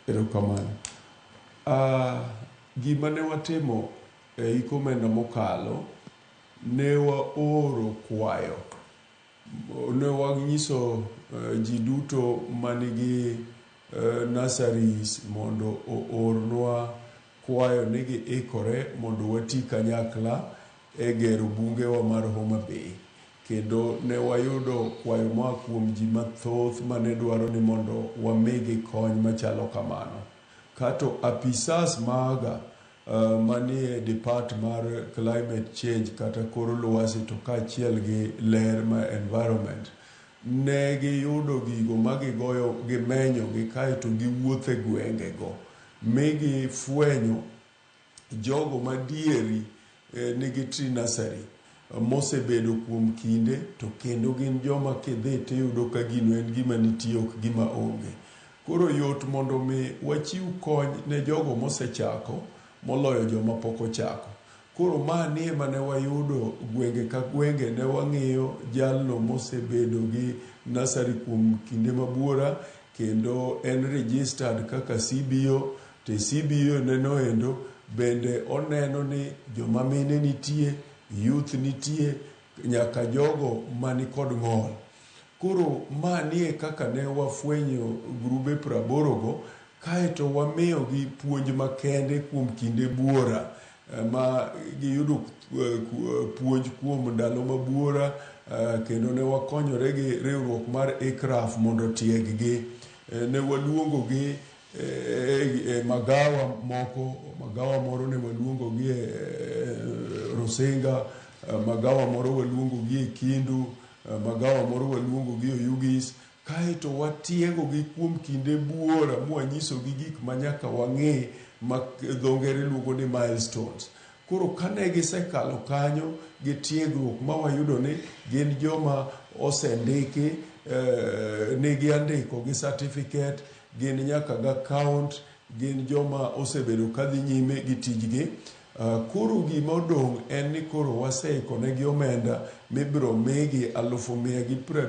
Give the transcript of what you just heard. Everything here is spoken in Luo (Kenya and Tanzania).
Erokamano. Gima ne watimo e hik omenda mokalo, ne waoro kwayo. Ne wanyiso ji duto manigi nurseries mondo oornwa kwayo ni giikore mondo wati kanyakla e gero bungewa mar Homa Bay. Kendo ne wayudo kwayo moa kuom ji mathoth mane dwaro ni mondo wamigi kony machalo kamano. Kato apisas maga manie depart mar climate change kata kor lwasi to kaachiel gi ler ma environment, ne giyudo gigo ma gigoyo gimenyogi kaeto giwuotho e gwengego mi gifwenyo jogo madieri nigi tree nursery mosebedo kuom kinde to kendo gin joma kidhi tiyudo ka gino en gima nitie ok gima onge. Koro yot mondo mi wachiw kony ne jogo mosechako moloyo joma pok ochako. Koro mani ema ne wayudo gwenge ka gwenge ne wang'iyo jalno mosebedo gi nursery kuom kinde mabuora kendo en registered kaka CBO to e CBO neno endo bende oneno ni joma mine nitie, youth nitie, nyaka jogo mani kod ng'ol. Koro mani e kaka ne wafwenyo grube 80 go kaeto wamiyogi puonj makende kuom kinde buora ma giyudo puonj kuom ndalo mabuora kendo ne wakonyore gi riwruok mar ICRAF mondo otieg-gi. Ne waluongogi e magawa moko, magawa moro ne waluongogi e Rusinga, magawa moro waluongogi e Kindu, magawa moro waluongogi Oyugis, kaeto watiegogi kuom kinde buora mwanyisogi gik ma nyaka wang'e ma dho ngere luongo ni milestones. Koro kane gisekalo kanyo gi tiegruok ma wayudo ni gin joma osendiki, nigi andiko gi certificate, gin nyaka gi account, gin joma osebedo kadhi nyime gi tijgi. Koro gima odong' en ni koro waseiko negi omenda mibiro migi 150,000.